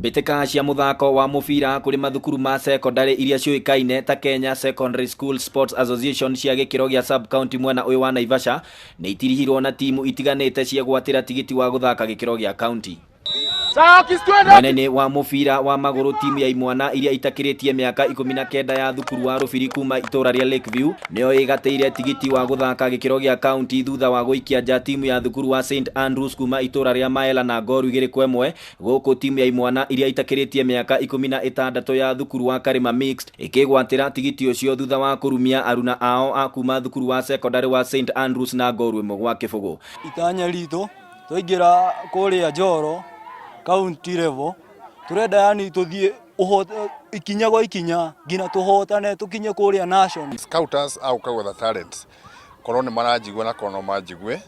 Mbĩtĩka cia mũthako wa mũbira kũrĩ mathukuru ma cekondarĩ iria ciũĩkaine ta Kenya Secondary School Sports Association cia gĩkĩro gĩa sub-county mwena ũyũ wa Naivasha nĩ itirihirwo na timu itiganĩte ciegwatĩra tigiti wa gũthaka gĩkĩro gĩa county. Mwena-inĩ wa mũbira wa magũrũ timu ya imwana iria itakĩrĩtie mĩaka 19 ya thukuru wa Rũbiri kuma itũra rĩa Lakeview nĩyo ĩgatĩire tigiti wa gũthaka gĩkĩro gĩa county thutha wa gũikia nja timu ya thukuru wa St Andrews kuma itũra rĩa Maela na ngoru 2-1. Gũkũ timu ya imwana iria itakĩrĩtie mĩaka 16 ya thukuru wa Karima Mixed ĩkĩgwatĩra tigiti ũcio thutha wa kũrumia aruna ao a kuma thukuru wa cekondarĩ wa St Andrews na ngoru 1-0. Itanya ritũ twaingĩra kũrĩa Njoro county level tũrenda yani tũthiĩ ikinya gwa ikinya nginya tũhotane tũkinye kũrĩa national. Scouters au kagwetha talents korwo nĩ maranjigua na korwo no manjigue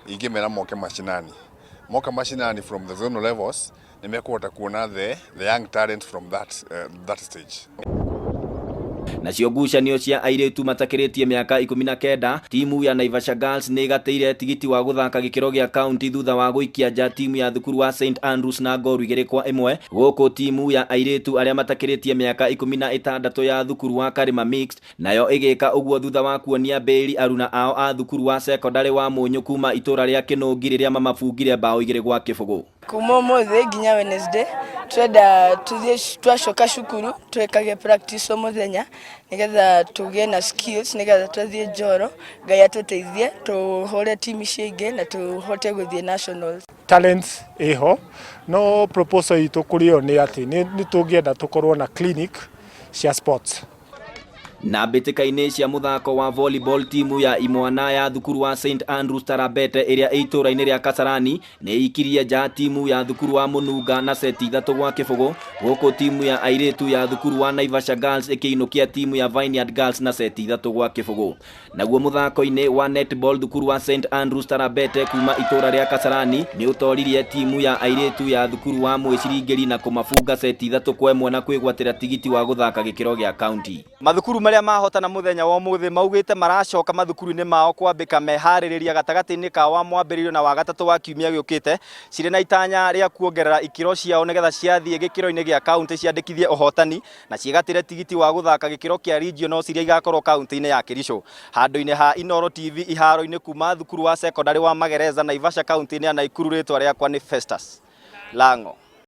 ingĩmera moke mashinani. Moka mashinani from the zonal levels nĩ mekũhota kuona the young talent from that stage. Nacio ngucanio cia airĩtu matakĩrĩtie mĩaka 19 timu ya Naivasha Girls nĩ ĩgatĩire tigiti wa gũthaka gĩkĩro gĩa county thutha wa gũikia nja timu ya thukuru wa St Andrews na ngoru 2-1. Gũkũ timu ya airĩtu arĩa matakĩrĩtie mĩaka 16 ya thukuru wa Karima Mixed nayo ĩgĩka ũguo thutha wa kuonia mbĩri aruna ao a thukuru wa cekondarĩ wa Mũnyũ kuma itũra rĩa Kĩnũngi rĩrĩa mamabungire mbaũ 2-0. Kuma ũmũthĩ nginya Wednesday turenda tuthiĩ twacoka cukuru twĩkage practice o mũthenya nĩgetha tũgĩe na skills nĩgetha twathiĩ Njoro Ngai atũteithie tũhũre timu icio ingĩ na tũhote gũthiĩ nationals. Talents ĩho no proposal itũ kũrĩ o nĩ atĩ nĩ tũngĩenda tũkorwo na clinic cia sports. Na mbĩtĩka-inĩ cia mũthako wa volleyball timu ya imwana ya thukuru wa St Andrews Tarabete ĩrĩa ĩ itũra-inĩ rĩa Kasarani nĩ ikirie nja timu ya thukuru wa Mũnunga na seti 3-0. Gũkũ timu ya airĩtu ya thukuru wa Naivasha Girls ĩkĩinũkia timu ya Vineyard Girls na seti 3-0. Naguo mũthako-inĩ wa netball thukuru wa St Andrews Tarabete kuma itũra rĩa Kasarani nĩ ũtoririe timu ya airĩtu ya thukuru wa Mwĩciringĩri na kũmabunga seti 3-1 na kwĩgwatĩra tigiti wa gũthaka gĩkĩro gĩa county. Mathukuru marĩa mahotana mũthenya wa ũmũthĩ maugĩte maracoka mathukuru-inĩ mao kwambĩka meharĩrĩria gatagatĩ-inĩ ka wa mwambĩrĩrio na wa gatatũ wa kiumia gĩũkĩte cirĩ na itanya rĩa kuongerera ikĩro ciao nĩgetha ciathiĩ gĩkĩro-inĩ gĩa county ciandĩkithie ũhotani na ciĩgatĩre tigiti wa gũthaka gĩkĩro kĩa regional ciria igakorwo kaunti-inĩ ya Kericho. Handũ-inĩ ha Inooro TV iharo-inĩ kuma thukuru wa secondary wa Magereza Naivasha kaunti-inĩ ya Nakuru, rĩtwa rĩakwa nĩ Festus Lango.